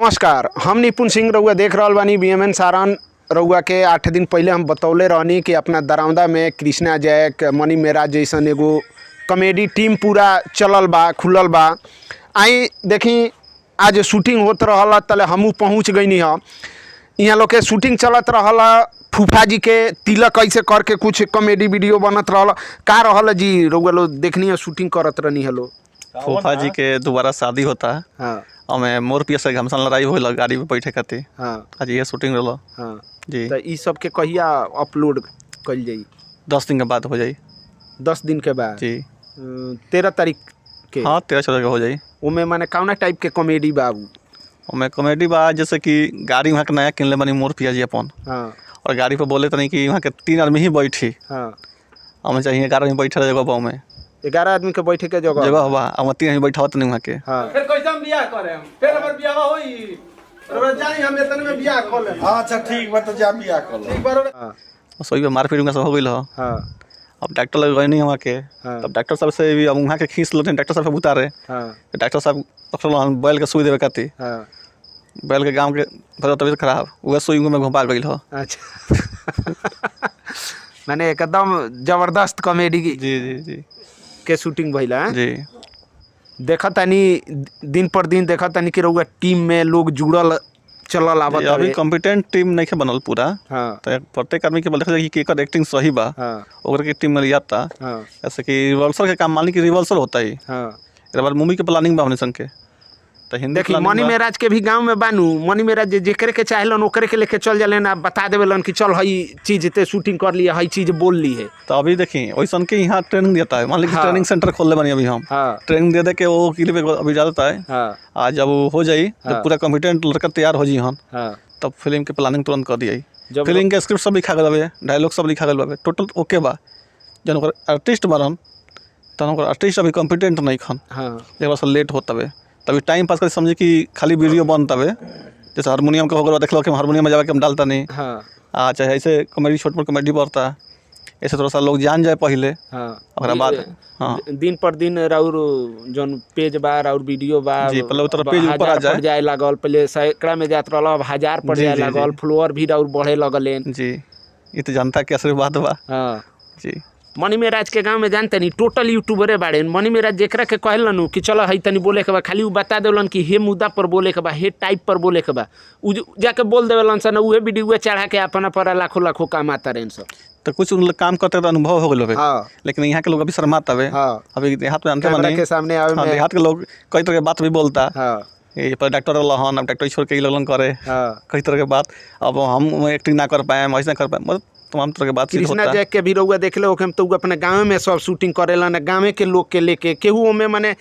नमस्कार, हम निपुण सिंह रउआ देख रहल बानी बीएमएन सारण। रउआ के 8 दिन पहले हम बतौले रहनी कि अपना दरौंदा में कृष्णा जैक मनी मेहराज जैसन एगो कॉमेडी टीम पूरा चलल बा, खुलल बा। आई देखी आज शूटिंग होत रहल तले हमहू पहुँच गईनी ह। यहाँ लोग के शूटिंग चलत रहल, फूफा जी के तिलक ऐसे करके कुछ कॉमेडी वीडियो बनत रहल। का रहल जी रउआ लोग देखनी है शूटिंग करत रहनी है लोग? फूफा जी के दोबारा शादी होता है। हाँ। और मैं मोर पिया से घमसान लड़ाई होइल गाड़ी पे बैठे खातिर। हाँ। आज ये शूटिंग रहल। हाँ जी। तो ई सब के कहिया अपलोड कइल जाई? 10 दिन के बाद हो जाई। 10 दिन के बाद? जी। 13 तारीख के? हाँ, 13-14 के हो जाई। ओमे माने कौना टाइप के कॉमेडी बाबू? ओमे कॉमेडी बा जैसे कि गाड़ी वहाँ के नया किनले बनी मोर पिया जी अपन। हाँ। और गाड़ी पे बोले तनी कि वहाँ के 3 आदमी ही बैठी। हाँ। हमें चाहिए 11 आदमी बैठे जगह बा में। 11 आदमी के बैठे के जगह जगह बा, हम 3 आदमी बैठावत नहीं वहाँ के। हाँ। फिर कैसे हम बियाह करे? हम फिर हमर बियाह होई रउआ जाई, हम एतन में बियाह कर लेम। अच्छा ठीक बा, तो जा बियाह कर ले। एक बार हाँ। सही में मारपीट उनका सब हो गइल। हाँ। अब डॉक्टर लग गए नहीं वहाँ के। हाँ। तब डॉक्टर साहब से भी अब वहाँ के खींच लेते डॉक्टर साहब के उतारे। हाँ। डॉक्टर साहब पकड़ल बैल के सुई देवे खातिर। हाँ। बैल के गांव के थोड़ा तबीयत खराब, वह सुई में घुमा गइल हो। अच्छा, माने एकदम जबरदस्त कॉमेडी जी जी जी के शूटिंग भइल है। जी। देखा तनी दिन पर दिन देखा तनी कि रउआ टीम में लोग जुड़ल चलल आवत अभी हवे। कॉम्पिटेंट टीम नहीं के बनल पूरा। हाँ। तो प्रत्येक आदमी के बोले कि एकर एक्टिंग सही बा। हाँ। ओकर के टीम में लियाता। हाँ। जैसे कि रिवर्सल के काम मानी कि रिवर्सल होता ही। हाँ। एक बार मूवी के प्लानिंग बा हमने संग के। तो हिंदी देखी मनी मेहराज के भी गांव में बानू, मनी मेहराज जेकरे के चाहेलन ओकरे के लेके चल जालन, आप बता देवेलन कि चल हई चीज ते शूटिंग कर लिए, हई चीज बोल ली है। तो अभी देखी वैसन के यहाँ ट्रेनिंग देता है। मान लीजिए हाँ। ट्रेनिंग सेंटर खोल ले बनी अभी हम। हाँ। ट्रेनिंग दे दे के वो के अभी जाता है। हाँ। आज जब वो हो जाई, जब हाँ। पूरा कॉम्पिटेंट लड़का तैयार हो जी हम। हाँ। तब फिल्म के प्लानिंग तुरंत कर दिया। जब फिल्म के स्क्रिप्ट सब लिखा गल बावे, डायलॉग सब लिखा गल बावे, टोटल ओके बा। जन ओकर आर्टिस्ट बारन तन ओकर आर्टिस्ट अभी कॉम्पिटेंट नहीं खन। हाँ। एक बार लेट होत तबे तभी टाइम पास कर समझे कि खाली वीडियो बन तबे। जैसे हारमोनियम के हो गया, देखलो कि हारमोनियम बजावे के हम डालता नहीं। हाँ। आ चाहे ऐसे कॉमेडी छोट मोट कॉमेडी बढ़ता, ऐसे थोड़ा सा लोग जान जाए पहले। हाँ। ओकरा बाद हाँ। दिन पर दिन राउर जौन पेज बा राउर वीडियो बा जी, पहले उतर पेज ऊपर आ हजार जाए। पर जाए लागल, पहले सैकड़ा में जात रहल, अब 1000 पर जी, जाए जी, लागल, जी। फ्लोअर भी राउर बढ़े लगलेन। जी, ये तो जनता के आशीर्वाद बा। हाँ। जी। मनी मेहराज के गांव में जानते नहीं टोटल यूट्यूबरे बाड़े। मनी मेहराज जेकरा के कहलन कि चलो हई तनी बोले के बा, खाली उ बता देवलन कि हे मुद्दा पर बोले के बा, हे टाइप पर बोले के बा, उ जाके बोल देवलन सन, उहे वीडियो चढ़ा के अपना पर लाखों लाखों कमाता रहन सब। तो कुछ उन लोग काम करते तो अनुभव हो गइल होबे। हाँ। लेकिन यहाँ के लोग अभी शर्माता हवे। हाँ। अभी देहात में जानते कैमरा बानी। के सामने आवे हाँ, में। देहात के लोग कई तरह के बात भी बोलता। हाँ। ये पर डॉक्टर रहलन, अब डॉक्टर छोड़ के ई लगलन करे। हाँ। कई तरह के बात, अब हम एक्टिंग ना कर पाए, ऐसा कर पाए, मतलब तमाम तरह के बातचीत कृष्णा होता। जैक के भी रउआ देख ले ओके, तो अपने गाँव में सब शूटिंग करेलन, गाँव के लोग के लेके केहू ओमे माने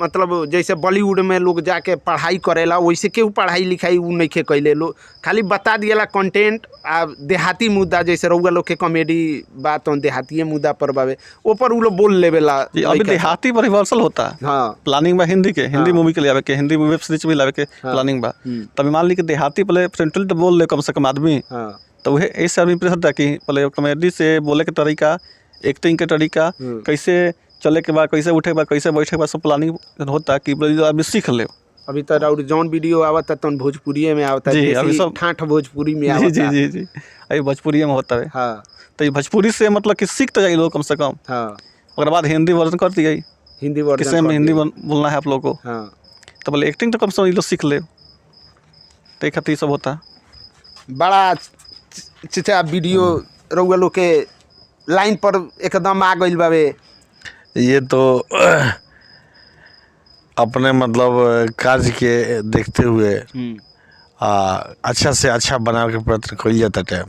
मतलब जैसे बॉलीवुड में लोग जाके पढ़ाई करेला वैसे केहू पढ़ाई लिखाई उ नइखे कैले। लोग खाली बता दिएला कंटेंट आ देहाती मुद्दा, जैसे रउआ लोग के कॉमेडी बात तो देहाती मुद्दा पर बावे ऊपर उ लोग बोल लेवेला। जी, अभी देहाती पर रिवर्सल होता। हाँ। प्लानिंग बा हिंदी के, हिंदी हाँ। मूवी के लिए आवे के, हिंदी वेब सीरीज भी लावे के प्लानिंग बा। तभी मान ली कि देहाती पहले फ्रेंडली तो बोल ले कम से कम आदमी। हाँ। तो वह ऐसे आदमी प्रेशर था कि पहले कॉमेडी से बोले के तरीका, एक्टिंग के तरीका, कैसे चले के बाद, कैसे उठे के बाद, कैसे बैठे के बाद, सब प्लानिंग होता कि आदमी सीख ले। अभी तो राउर जौन वीडियो आवता तौन भोजपुरी में आवता, जी, अभी सब ठाठ भोजपुरी में जी आवता। जी जी जी, अभी भोजपुरी में होता है। हाँ। तो ये भोजपुरी से मतलब कि सीख तो जाइए लोग कम से कम। हाँ। ओकरा बाद हिंदी वर्जन कर दिए, हिंदी वर्जन किसी में हिंदी बोलना है आप लोग को। हाँ। तो बोले एक्टिंग तो कम से कम ये लोग सीख ले, तो खातिर सब होता। बड़ा चचा वीडियो रउआ लोग के लाइन पर एकदम आ गइल बावे। ये तो अपने मतलब कार्य के देखते हुए अच्छा से अच्छा बनावे के प्रयत्न कइल जाता है।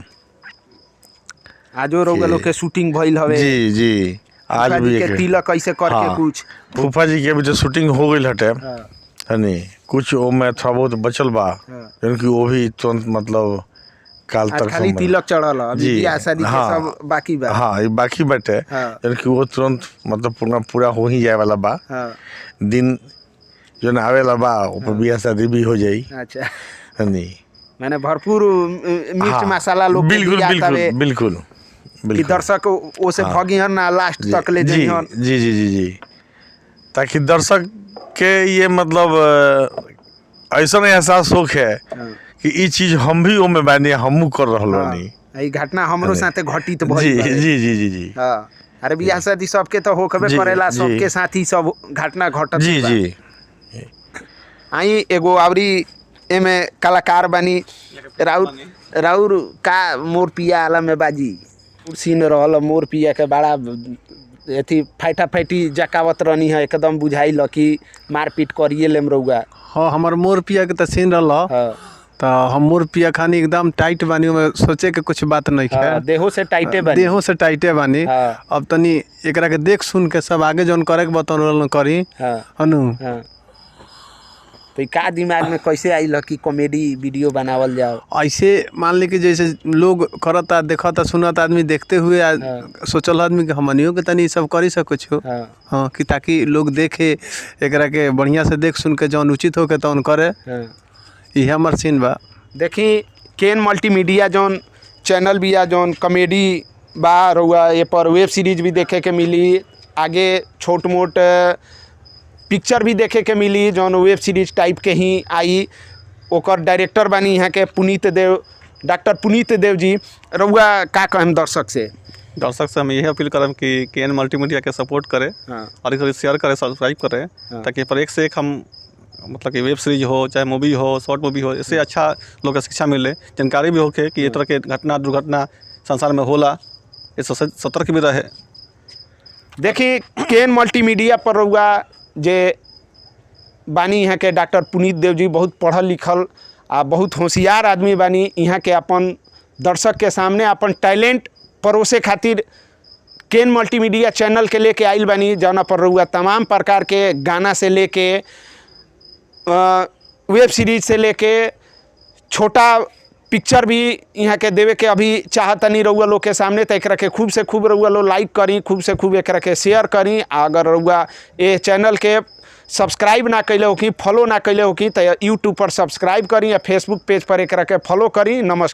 आजो रउआ लोग के शूटिंग भइल हवे। जी जी, आज भी के तिलक ऐसे करके। हाँ। कुछ फूफा जी के भी जो शूटिंग हो गई हटे है नी, कुछ वो में थोड़ा बहुत बचल बा, क्योंकि वो भी तुरंत मतलब काल तक खाली तिलक चढ़ल, अभी बियाह शादी के सब बाकी बा। हाँ, ये बाकी बाटे। हाँ। क्योंकि वो तुरंत मतलब पूरा पूरा हो ही जाए वाला बा। हाँ। दिन जो न आवे वाला बा ऊपर बियाह शादी भी हो जाई। अच्छा, है नी, मैंने भरपूर मिर्च हाँ, मसाला लोग बिल्कुल बिल्कुल बिल्कुल कि बिल्कुल दर्शक ओसे भगिहन ना लास्ट तक ले जी जइहन। जी जी जी जी, ताकि दर्शक के ये मतलब ऐसा एहसास होखे कि ई चीज हम भी ओमे बानी, हमहू कर रहल बानी। ई घटना हमरो साथे घटित जी भइल बारे। जी जी जी जी। हाँ, अरे बियाह शादी सबके तो होखबे करेला, सबके साथ ही सब घटना घटत जी बा। जी। आई एगो आवरी एमे कलाकार बानी, राउर राउर का मोर पिया आला में बाजी सीन रहल, मोर पिया के बड़ा अथी फाइटा फाइटी जकावत रहनी है, एकदम बुझाइल कि मारपीट करिए लेम रउआ। हाँ, हमर मोर पिया के त सीन रहल। हाँ। त हम मोर पिया खानी एकदम टाइट बानी, ओमे सोचे के कुछ बात नहीं है। हाँ, देहो से टाइटे बानी। देहों से टाइटे बानी। हाँ। अब तनी एकरा के देख सुन के सब आगे जौन करे के बतौन करी। हाँ। हनु। हाँ। तो ई का दिमाग में कैसे आइल कि कॉमेडी वीडियो बनावल जाओ? ऐसे मान ली कि जैसे लोग करता देखता सुनता आदमी देखते हुए सोचल आदमी कि हमनियों के तनी सब करी सक कुछ। हाँ। हाँ, कि ताकि लोग देखे एकरा के बढ़िया से देख सुन के जौन उचित होके तौन करे। हाँ। इहे हमर सीन बा। देखी केन मल्टीमीडिया जौन चैनल बिया, जौन कॉमेडी बा रउआ, ये पर वेब सीरीज भी देखे के मिली, आगे छोट मोट पिक्चर भी देखे के मिली जौन वेब सीरीज टाइप के ही आई। ओकर डायरेक्टर बानी यहाँ के पुनीत देव, डॉक्टर पुनीत देव जी। रउआ का कहम दर्शक से? दर्शक से हम यही अपील करम कि के एन मल्टीमीडिया के सपोर्ट करे। हाँ। और इसे शेयर करे, सब्सक्राइब करे। हाँ। ताकि पर एक से एक हम मतलब कि वेब सीरीज हो, चाहे मूवी हो, शॉर्ट मूवी हो, इससे अच्छा लोग के शिक्षा मिले, जानकारी भी होके कि ये तरह के घटना दुर्घटना संसार में होला, इससे सतर्क भी रहे। देखी केन मल्टीमीडिया पर रउआ जे बानी यहाँ के डॉक्टर पुनीत देव जी बहुत पढ़ल लिखल आ बहुत होशियार आदमी बानी। यहाँ के अपन दर्शक के सामने अपन टैलेंट परोसे खातिर केन मल्टीमीडिया चैनल के लेके आइल बानी, जौना पर रउआ तमाम प्रकार के गाना से लेके वेब सीरीज से लेके छोटा पिक्चर भी यहाँ के देवे के अभी चाहतनी रउआ लोग के सामने। तो एकरा के खूब से खूब रउआ लोग लाइक करी, खूब से खूब एकरा के शेयर करी। आ अगर रउआ ए चैनल के सब्सक्राइब ना कैले होखी, फॉलो ना कैले होखी, तो यूट्यूब पर सब्सक्राइब करी या फेसबुक पेज पर एकरा के फॉलो करी। नमस्कार।